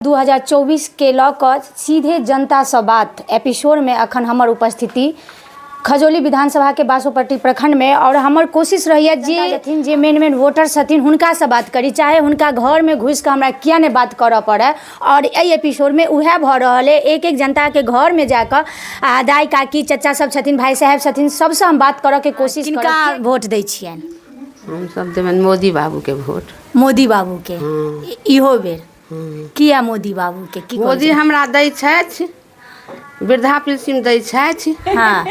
2024 के लऽ कऽ सीधे जनतासँ बात एपिसोडमे अखन हमर उपस्थिति खजौली विधानसभाके बासोपट्टी प्रखंडमे आओर हमर कोशिश रहैए जे छथिन जे मेन मेन वोटर छथिन हुनकासँ बात करी, चाहे हुनका घरमे घुसिकऽ हमरा किया नहि बात करऽ पड़य। आओर एहि एपिसोडमे उएह भऽ रहल अइ, एक एक जनताके घरमे जाकऽ आ दाइ काकी चचा सब छथिन, भाइ साहेब छथिन, सबसँ हम बात करऽके कोशिश। किनका वोट दै छियनि? हमसभ देबनि मोदी बाबूके वोट। मोदी बाबूके इहो बेर? किया मोदी बाबूके? की मोदी हमरा दै छथि, वृद्धा पेंशन दै छथि। हँ,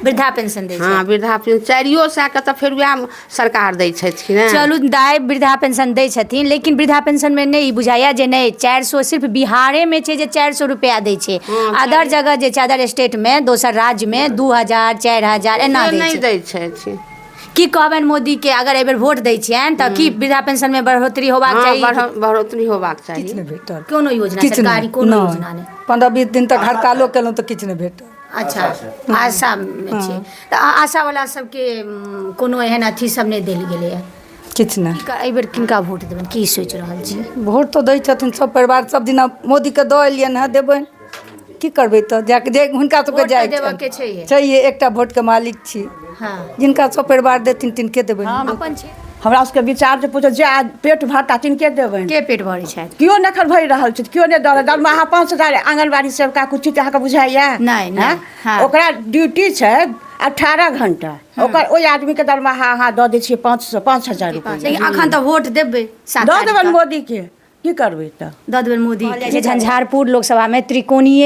वृद्धा पेंशन दै? हँ, वृद्धा पेंशन 400 के तऽ फेर उएह सरकार दै छथिन ने। चलू दाइ, वृद्धा पेंशन दै छथिन, लेकिन वृद्धा पेंशनमे नहि ई बुझाइया जे नहि 400 सिर्फ बिहारेमे छै जे 400 रुपैआ दै छै। अदर जगह जे छै, अदर स्टेटमे, दोसर राज्यमे 2000, 4000 एना से दै नहि छै। दै छथिन। की कहबनि मोदीके, अगर एहिबेर वोट दै छियनि तऽ की वृद्धा पेंशनमे बढ़ोतरी होबाक चाही? बढ़ोतरी होबाक चाही। किछु नहि भेटल। कोनो योजना? किछु सरकारी नहि। कोनो नहि। योजना नहि। 15-20 दिन तक हड़तालो केलहुँ तऽ किछु नहि भेटल। अच्छा, आशामे छै तऽ आशावला सबके कोनो एहन अथी सब नहि देल गेलैए? किछु नहि। एहिबेर किनका वोट देबनि, की सोचि रहल छी? वोट तऽ दै छथिन सब परिवार, सब दिना मोदीके दऽ एलियनि हँ, देबनि। की करबै तऽ जाके जे हुनका सबके वोट तऽ जाइ देबऽके छैहे। छैहे, एकटा वोटके मालिक छी। जिनका सब परिवार देथिन तिनके देबनि। अपन छै। हमरा सबके विचार जे पूछो जे आज पेट भरता तिनके देबनि। के पेट भरै छथि? केओ नहि एखन भरि रहल छथि, केओ नहि दऽ रहल दरमाहा 5000 आंगनबाड़ी सेविका कुछ अहाँके बुझाइया? नहि, नहि। आँय? हँ। ओकरा ड्यूटी छै 18 घंटा, ओकर ओहि आदमीके दरमाहा अहाँ दऽ दै छियै 500, 5000 रुपैआ। लेकिन अखन तऽ वोट देबै 7 दऽ देबनि तारीखके। मोदीके, की करबै तऽ? दऽ देबै मोदी। छै झंझारपुर लोकसभामे त्रिकोणीय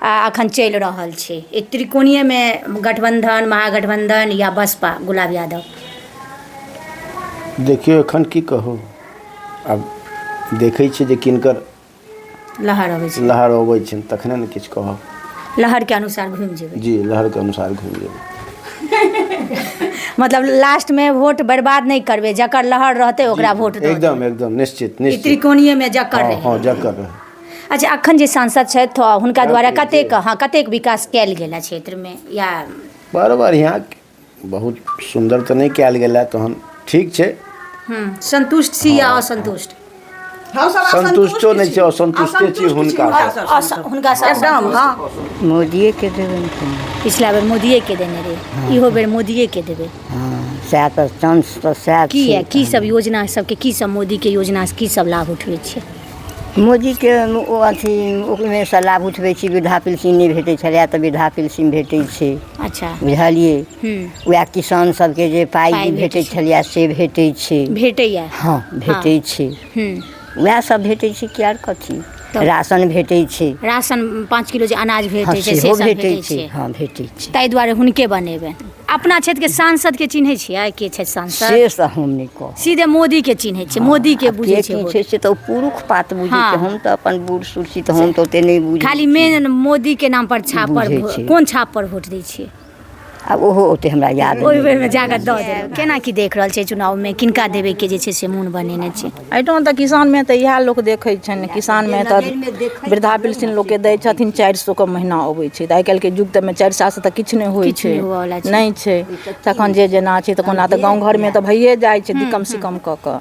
अखन चलि रहल छै। ई त्रिकोणीयमे गठबंधन, महागठबंधन या बसपा, गुलाब यादव। देखियौ, एखन की कहू, आब देखै छियै जे किनकर लहर अबै छै। लहर अबै छनि तखने ने किछु कहब। लहरके अनुसार घुमि जेबै? जी, लहरके अनुसार घुमि जेबै। मतलब लास्टमे वोट बर्बाद नहि करबै, जकर लहर रहतै ओकरा वोट दऽ देबै। एकदम एकदम निश्चित। ई निश्चित। त्रिकोणीयमे जकर हँ रहै। हँ, जकर रहै। अच्छा, अखन जे सांसद छथि हुनका द्वारा कतेक, हँ, कतेक विकास कयल गेल है क्षेत्रमे या? बड़ बढ़िआँ, बहुत सुन्दर तऽ नहि कयल गेल है, तहन ठीक छै। संतुष्ट छी या असंतुष्ट? हमसब संतुष्टो नहि छी, असंतुष्टे छी हुनका। हुनका सँ एकदम, हँ। मोदिएके देबनि कोन। पिछला बेर मोदिए के देने रहे, इहो बेर मोदिए के देबै? हँ, सएह तऽ चांस तऽ सएह की छै। है, की सब योजना सबके, की सब मोदी के योजना से की सब लाभ उठबै छियै? मोदीके ओ अथी ओहिमे सँ लाभ उठबै छी। वृद्धा पेंशन नहि भेटै छलैए तऽ वृद्धा पेंशन भेटै छै। बुझलियै? उएह किसान सबके जे पाइ पाइ भेटै भेटै छै। छलैए से भेटै छै। भेटैया? हँ, भेटै छै। उएह सब भेटै छै कि आर कथी? तऽ- राशन भेटै छै। राशन 5 किलो जे अनाज हँ, भेटै छै से सेहो सब भेटै भेटै छै। छै? हँ, भेटै छै। ताहि दुआरे हुनके बनेबै। अपना क्षेत्रके सांसदके चिन्है छियै? के छथि सांसद? से से हम नहि कहब। सीधे मोदी के चिन्है छियै, मोदी के आब बुझै के छियै की वोट। छै से तऽ ओ पुरुष पात बुझै छै। हम तऽ अपन बूढ़ सूढ़ छी तऽ हम तऽ ओते नहि बुझै खाली छी। मेन मोदी के नाम पर छाप पर बुझै छी। कोन छाप पर वोट दै छियै? आब ओहो ओते हमरा याद ओहि नहि। बेरमे जाकऽ दऽ देबै। केना की देख रहल छै चुनावमे, किनका देबै के जे छै से मोन बनेने छै? एहिठाम तऽ किसानमे तऽ इएह लोक देखै छनि। किसानमे तऽ वृद्धा पेंशन लोकके दै छथिन, 400 के महीना अबै छै। तऽ आइ काल्हिके युग तऽ 400सँ तऽ किछु नहि होइ किछु छै। नहि हुअवला छै। नहि छै। तखन जे जेना छै तऽ कोना तऽ गाँव घरमे तऽ भइए जाइ छै कम से कम कऽ कऽ।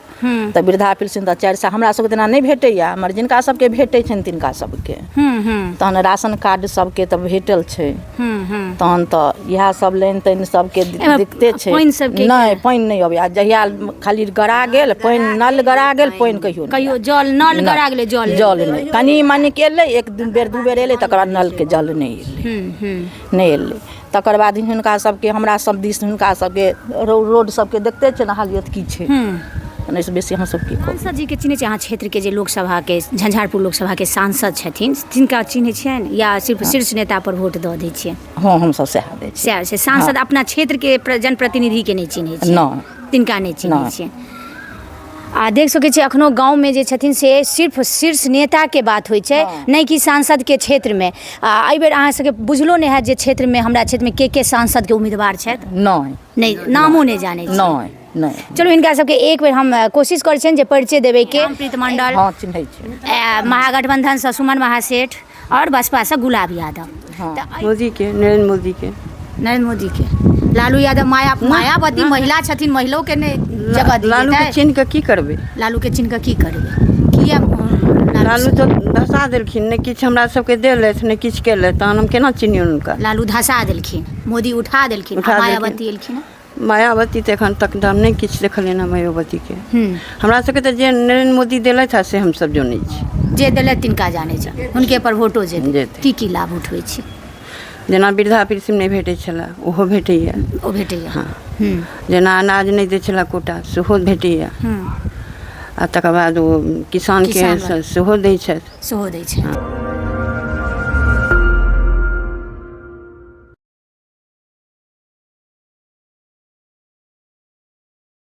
तऽ वृद्धा पेंशन तऽ 400 हमरा सबके तेना नहि भेटैए, मगर जिनका सबके भेटै छनि तिनका सबके। हूँ हूँ तहन राशन कार्ड सबके तऽ भेटल छै। हूँ हूँ तहन तऽ इएह सब लाइन ताइन सबके एहिमे दिक्कते छै। पानि सबके? नहि, पानि नहि अबैया। जहिया खाली गड़ा गेल पानि, नल गड़ा गेल, पानि कहियो नहि कहियो आयल। जल नल नहि, गड़ा गेलै, जल जल नहि। कनि मनिक एलै, एक दू बेर एलै, तकर बाद नलके जल नहि एलै। हूँ हूँ नहि एलै। तकर बाद हिनका सबके, हमरा सब दिस हुनका सबके रोड सबके देखते छै ने हालियत की छै। एहिसँ बेसी हमसब की कहू? सांसद जी के चिन्है छियै अहाँ क्षेत्रके जे लोकसभाके, झंझारपुर लोकसभाके सांसद छथिन, तिनका चिन्है छियनि या सिर्फ शीर्ष नेता पर वोट दऽ दै छियै? हँ, हमसब सएह दै छियै। सएह छै। सांसद अपना क्षेत्रके जनप्रतिनिधिके नहि चिन्है छियै? नहि। तिनका नहि चिन्है नहि। छियै। आ देख सकै छियै, एखनो गाँवमे जे छथिन से सिर्फ शीर्ष नेताके बात होइ छै, नहि कि सांसदके क्षेत्रमे। आ एहिबेर अहाँ सबके बुझलो नहि हैत जे क्षेत्रमे, हमरा क्षेत्रमे के के सांसदके उम्मीदवार छथि? नहि। नहि, नामो नहि जानै छियै? नहि नहि। चलू, हिनका सबके एक बेर हम कोशिश करै छियनि जे परिचय देबैके। प्रीत मंडल। हँ, चिन्है छियै। महागठबंधनसँ सुमन महासेठ आओर बसपासँ गुलाब यादव। तऽ मोदीके, नरेन्द्र मोदीके। नरेन्द्र मोदीके। लालू यादव, मायावती महिला छथिन, महिलोके नहि जगह देल लालूके जेतै? चिन्ह कऽ की करबै? लालूके चिन्ह कऽ की करबै? किया लालू? लालू तऽ धसा देलखिन, नहि किछु हमरा सबके देलथि, नहि किछु केलथि, तहन हम केना चिन्हियनि हुनका? लालू धसा देलखिन, मोदी उठा देलखिन, आ उठा देलखिन। मायावती एलखिन हँ। मायावती तऽ एखन तक तऽ हम नहि किछु देखलियनि हँ मायावतीके। हमरा सबके तऽ जे नरेन्द्र मोदी देलथि हँ से हमसब जनै छी। जे देलथि तिनका जानै छै, हुनके पर वोटो जेतै। जेतै। की की लाभ उठबै छी? जेना वृद्धा पेंशन नहि भेटै छलए, ओहो भेटैए। ओ भेटैए। हँ। जेना अनाज नहि दै छलए कोटा, सेहो भेटैए। आ तकर बाद ओ किसानके किसान सेहो दै छथि। सेहो दै छै।